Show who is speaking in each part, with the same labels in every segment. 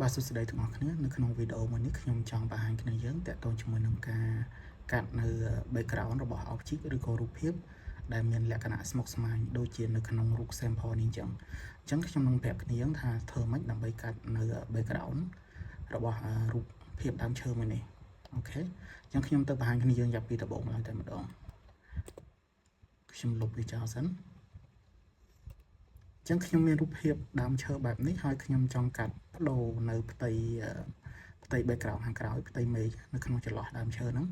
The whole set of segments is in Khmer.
Speaker 1: បាទសួស្តីទាំងអស់គ្នានៅក្នុងវីដេអូមួយនេះខ្ញុំចង់បង្ហាញគ្នាយើងតាក់ទងជាមួយនឹងការកាត់នៅ background របស់ object ឬក៏រូបភាពដែលមានលក្ខណៈស្មុគស្មាញដូចជានៅក្នុងរូប sample នេះអញ្ចឹងអញ្ចឹងខ្ញុំនឹងប្រាប់គ្នាយើងថាធ្វើម៉េចដើម្បីកាត់នៅ background របស់រូបភាពដើមឈើមួយនេះOK អញ្ចឹងខ្ញុំទៅបង្ហាញគ្នាយើងយ៉ាប់ពីដំបូងឡើងតែម្ដងខ្ញុំលុបវាចោលសិនអញ្ចឹងខ្ញុំមានរូបភាពដើមឈើបែបនេះហើយខ្ញុំចង់កាត់បដូរនៅផ្ទៃផ្ទៃ background ខាងក្រោយផ្ទៃមេឃនៅក្នុងចន្លោះដើមឈើហ្នឹង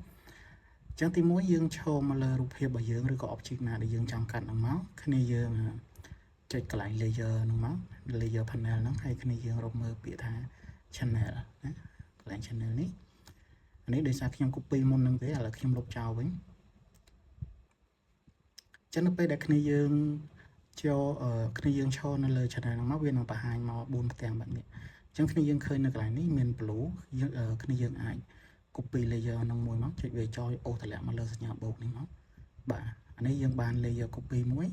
Speaker 1: អញ្ចឹងទីមួយយើងឈរមកលើរូបភាពរបស់យើងឬក៏ object ណាដែលយើងចង់កាត់ហ្នឹងមកគ្នាយើងចុចកន្លែង layer ហ្នឹងមក layer panel ហ្នឹងហើយគ្នាយើងរកមើលពាក្យថា channel ណាកន្លែង channel នេះអានេះដោយសារខ្ញុំ copy មុនហ្នឹងទេឥឡូវខ្ញុំលុបចោលវិញចឹងនៅពេលដែលគ្នាយើងចូលគ្នាយើងឈរនៅលើ channel ហ្នឹងមកវានឹងបង្ហាញមក4ផ្ទាំងបែបនេះអញ្ចឹងគ្នាយើងឃើញនៅកន្លែងនេះមាន blue យើងគ្នាយើងអាច copy layer ហ្នឹងមួយមកចុចវាចោលអូសតម្លាក់មកលើសញ្ញាបូកនេះមកបាទអានេះយើងបាន layer copy មួយ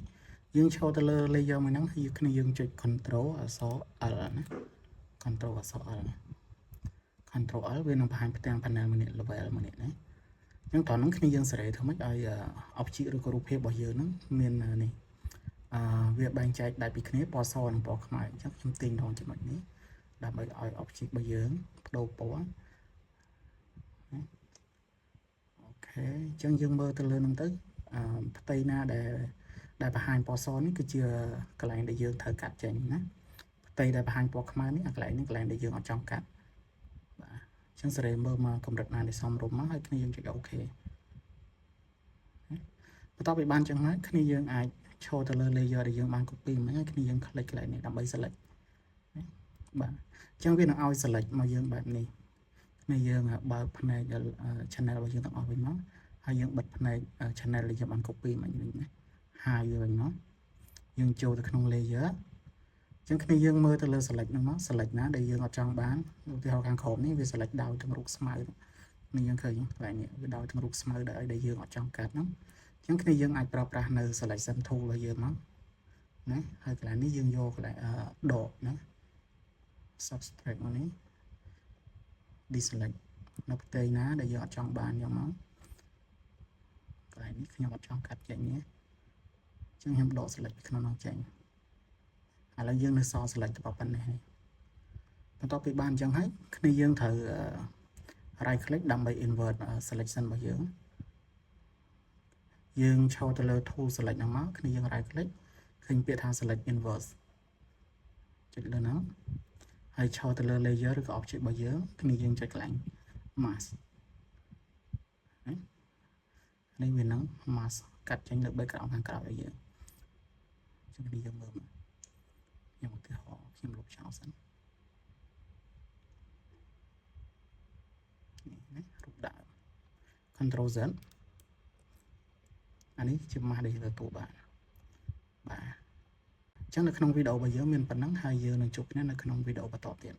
Speaker 1: យើងឈរទៅលើ layer មួយហ្នឹងហើយគ្នាយើងចុច control អក្សរ L ណា control អក្សរ L control L វានឹងបង្ហាញផ្ទាំង panel មួយនេះ level មួយនេះណាអញ្ចឹងតោះហ្នឹងគ្នាយើងសេរីធ្វើម៉េចឲ្យ object ឬក៏រូបភាពរបស់យើងហ្នឹងមាននេះអឺវាបែងចែកដាច់ពីគ្នាពណ៌សនិងពណ៌ខ្មៅអញ្ចឹងខ្ញុំទាញដល់ចំណុចនេះដើម្បីឲ្យ object របស់យើងបដូរពណ៌OK អញ្ចឹងយើងមើលទៅលើហ្នឹងទៅអឺផ្ទៃណាដែលដែលបង្ហាញពណ៌សនេះគឺជាកន្លែងដែលយើងត្រូវកាត់ចេញណាផ្ទៃដែលបង្ហាញពណ៌ខ្មៅនេះអាកន្លែងនេះកន្លែងដែលយើងអត់ចង់កាត់បាទអញ្ចឹងសេរីមើលមកកម្រិតណាដែលសមរម្យមកហើយគ្នាយើងចុច OK បន្ទាប់ពីបានចឹងហើយគ្នាយើងអាចឈរទៅលើ layer ដែលយើងបាន copy មិញហើយគ្នាយើង click កន្លែងនេះដើម្បី select បាទអញ្ចឹងវានឹងឲ្យ select មកយើងបែបនេះនេះយើងបើកផ្នែក channel របស់យើងទាំងអស់វិញមកហើយយើងបិទផ្នែក channel ដែលយើងបាន copy មិញវិញណាហើយវាវិញមកយើងចូលទៅក្នុង layer អញ្ចឹងគ្នាយើងមើលទៅលើ select ហ្នឹងមក select ណាដែលយើងអត់ចង់បានឧទាហរណ៍ខាងក្រោមនេះវា select ដោយទាំងរូបស្មៅនេះយើងឃើញកន្លែងនេះវាដោយទាំងរូបស្មៅដែលឲ្យដែលយើងអត់ចង់កាត់ហ្នឹងអញ្ចឹងគ្នាយើងអាចប្រើប្រាស់នៅ selection tool របស់យើងមកណាហើយកន្លែងនេះយើងយកកន្លែងដកណា subtract មកនេះ deselect នៅផ្ទៃណាដែលយើងអត់ចង់បានយកមកកន្លែងនេះខ្ញុំអត់ចង់កាត់ចេញទេអញ្ចឹងខ្ញុំដក select ពីក្នុងនោះចេញឥឡូវយើងនៅសល់ select តែប៉ុណ្ណេះនេះបន្ទាប់ពីបានអញ្ចឹងហើយគ្នាយើងត្រូវ right click ដើម្បី invert selection របស់យើងយើងឈរទៅលើ tool select ហ្នឹងមកគ្នាយើង right click ឃើញពាក្យថា select inverse ចុចលើហ្នឹងហើយឈរទៅលើ layer ឬក៏ object របស់យើងគ្នាយើងចុចកន្លែង mask នេះវានឹង mask កាត់ចេញនៅ background ខាងក្រៅឲ្យយើងចឹងនេះយើងមើលមកខ្ញុំឧទាហរណ៍ខ្ញុំលុបចោលសិននេះណារូបដើម control Z អានេះជាម៉ាស់ដែលយើងទទួលបានបាទអញ្ចឹងនៅក្នុងវីដេអូរបស់យើងមានប៉ុណ្ណឹងហើយយើងនឹងជួបគ្នានៅក្នុងវីដេអូបន្តទៀត។